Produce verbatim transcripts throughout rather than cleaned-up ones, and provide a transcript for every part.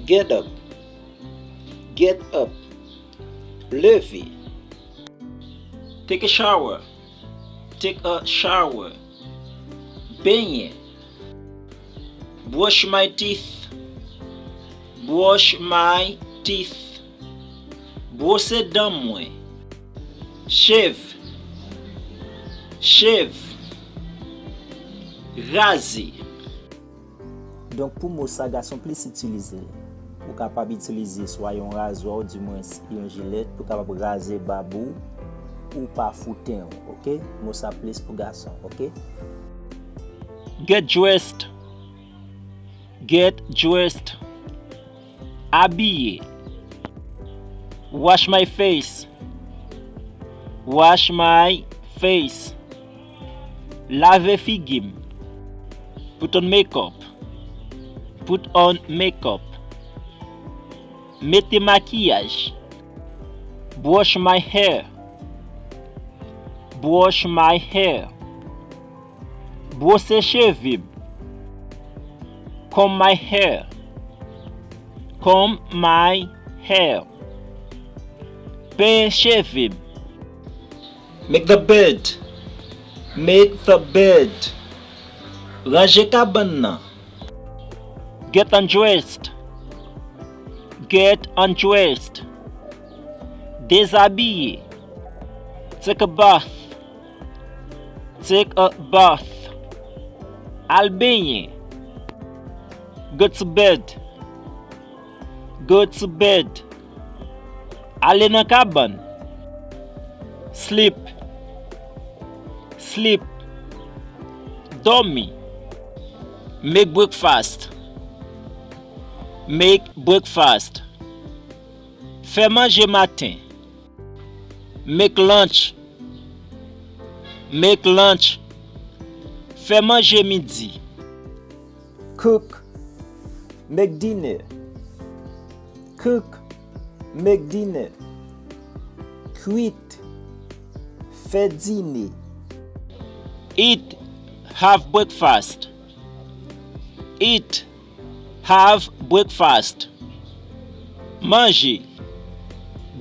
Get up. Get up. Leve. Take a shower. Take a shower. Benyen. Brush my teeth. Brush my teeth. Bwose dan mwen. Shave. Shave. Raze. Donk, pou mo sa, gason plis itilize l. Ou kapab itilize swa yon razwa, oudimwens yon jilèt, pou kapab raze bab ou, ou pa fouten w, oke? Mo sa plis pou gason, oke? Get dressed. Get dressed. Abiye. Wash my face. Wash my face. Lave figi m. Put on makeup. Put on makeup. Mete makiyaj. Brush my hair. Brush my hair. Bwose cheve m. Comb my hair. Comb my hair. Penyen cheve m. Make the bed. Make the bed. Ranje kabann nan. Get undressed. Get undressed. Dezabiye. Take a bath. Take a bath. Al benyen. Go to bed. Go to bed. Ale nan kabann. Sleep. Sleep. Dòmi. Make breakfast. Make breakfast. Fè manje maten. Make lunch. Make lunch. Fè manje midi. Cook. Make dinner. Cook. Make dinner. Kwit. Fè dine. Eat. Have breakfast. Eat. Have breakfast. Manje.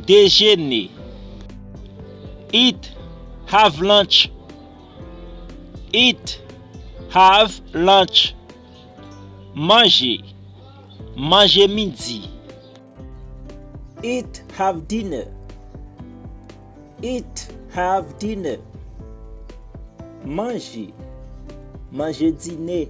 Dejene. Eat. Have lunch. Eat. Have lunch. Manje. Manje midi. Eat, have dinner. Eat, have dinner. Manje. Manje dine.